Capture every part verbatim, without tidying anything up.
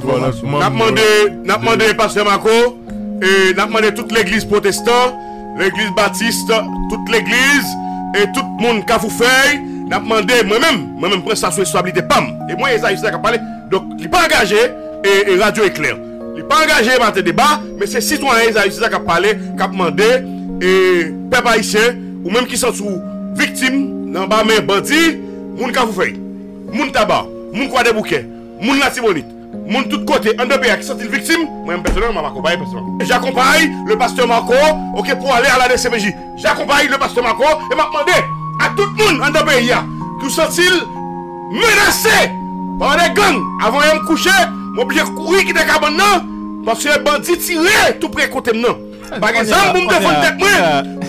N ap mande, n ap mande pastè Marco, e n ap mande tout legliz pwotestan, legliz batis, tout legliz, e tout moun Kafou Fèy, n ap mande, mwen menm, mwen menm pran sa sou responsablite pa m. E mwen, Ezayi Seza k ap pale. Donk, li pa angaje, e, e radyo eklè. Li pa angaje Maten Deba, men se sitwayen Ezayi Seza k ap pale, k ap mande, e, pèp ayisyen, ou menm ki santi w viktim nan ba men bandi, moun Kafou Fèy, moun Taba, moun Kwadèboukè, moun Latibonit, moun tout kote anndan peyi a ki santi l viktim, mwen menm pèsonèlman, m ap akonpaye pastè Marco. J'accompagne le pasteur Marco, ok, pour aller à la D C P J. J'accompagne le pasteur Marco, e m ap mande a tout moun anndan peyi a ki w santi l menase pa de gang. Avan yè m kouche, m oblije kouri kite kabann nan, paske bandi tire tou pre kote m nan. Pa gen zam pou m defann tèt mwen.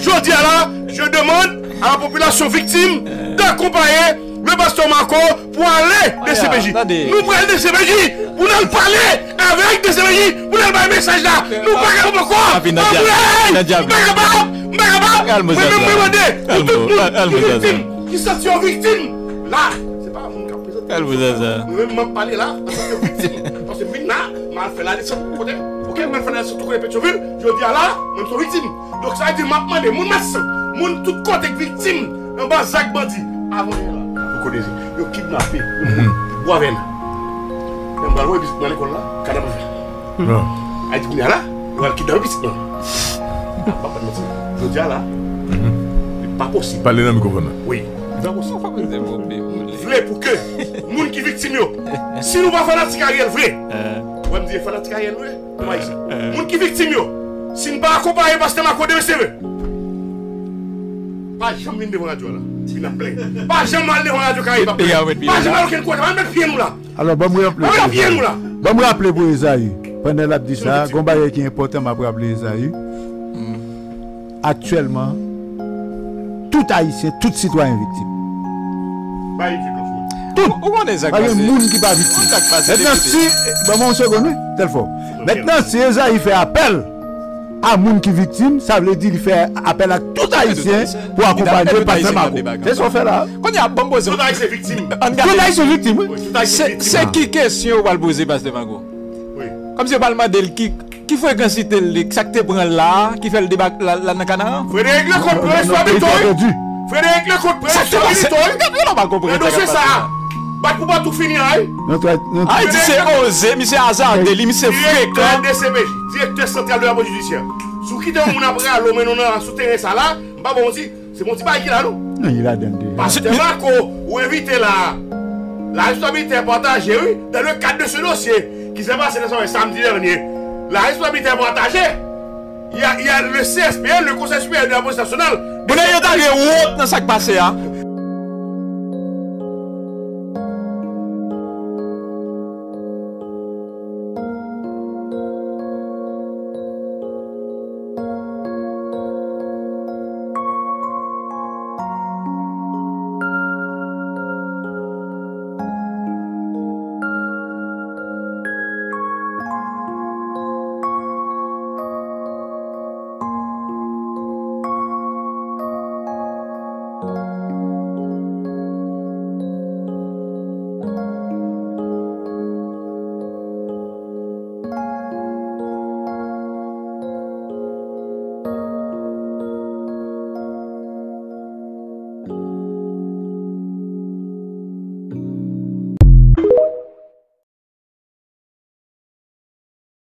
Jodi a la, je demande à la population victime d'accompagner le pasteur Marco pour aller D C P J. Nou pral D C P J pou n al pale avèk D C P J, pou n al bay mesaj la. Nou pa kapab ankò. Anmwey! M pa kapab! M pa kapab! Mwen menm mwen mande pou tout moun ki viktim, ki santi yo viktim la. Se pa moun k ap prezante. Mwen menm m ap pale la antanke viktim. Paske m vin la, m al fè la desann kote. Ok, m al fè la desann kote Petyonvil. Jodi a la, mwen m se yon viktim. Donk, sa vle di, m ap mande moun Matisan, moun tout kote k viktim anba zak bandi, avan yè la, yo kote yo kidnape yon moun Bwavèn. Lè m pral voye pitit mwen lekòl la, kadavè. Ayiti kounye a la, yo al kidnape pitit mwen. M ap pa manti. Jodi a la, li pa posib. Pale nan mikwofòn nan. Wi, li pa posib. Vle pou ke moun ki viktim yo, si nou pa fanatik Ariel vre, wè m di fanatik Ariel vre, Kòm Ayisyen. Moun ki viktim yo, si n pa akonpaye pastè Marco demen seve, pa janm vin devan radyo a la. Vin ap plenn. Pa janm al devan radyo Karayib ap plenn. Pa janm al okenn kote. Pa met pye nou la. Alò, ban m raple pou Ezayi. Ban m raple pou Ezayi. Pandan l ap di sa, gon bagay ki enpòtan m ap raple Ezayi. Aktyèlman, tout Ayisyen, tout sitwayen viktim. Tout. Ou konnen sa k pase? Pa gen moun ki pa viktim. Mentnan, si, ban mwen yon segonn, wi, tèl fò. Mentnan, si Ezayi fè apèl a moun ki viktim, sa vle di li fè apèl ak tout Ayisyen pou akonpanye pastè Marco. Se sa w fè la. Kounye a, ban m poze. Tout Ayisyen viktim. Tout Ayisyen viktim, wi. Se ki kesyon ou pral poze pastè Marco? Kòmsi yo pral mande l ki, ki frekansite l, sa k te pran l la, ki fè l debake la, la nan Kanaran. Frederic Lecoq pran responsabilite w, wi. Frederic Lecoq pran responsabilite w, wi. Nan dosye sa a. Bat pou bat ou fini a, wi. Ayiti se oze, misye azarde li, misye frekan. Direktè D C P J, direktè santral de la polis jidisyè. Si w kite yon moun ap rale w mennen w nan sou teren sa la, m pa ba w manti. Se bon ti bagay ki la, non? Non, li ladan l deja. Pastè Marco, ou envite la. La responsabilité est partagée, oui, dans le cadre de ce dossier qui s'est passé le soir samedi dernier. La responsabilité est partagée. Il y a, il y a le C S P N, le Conseil supérieur de la police nationale. Bon, yo ta gen wont nan sa k pase a.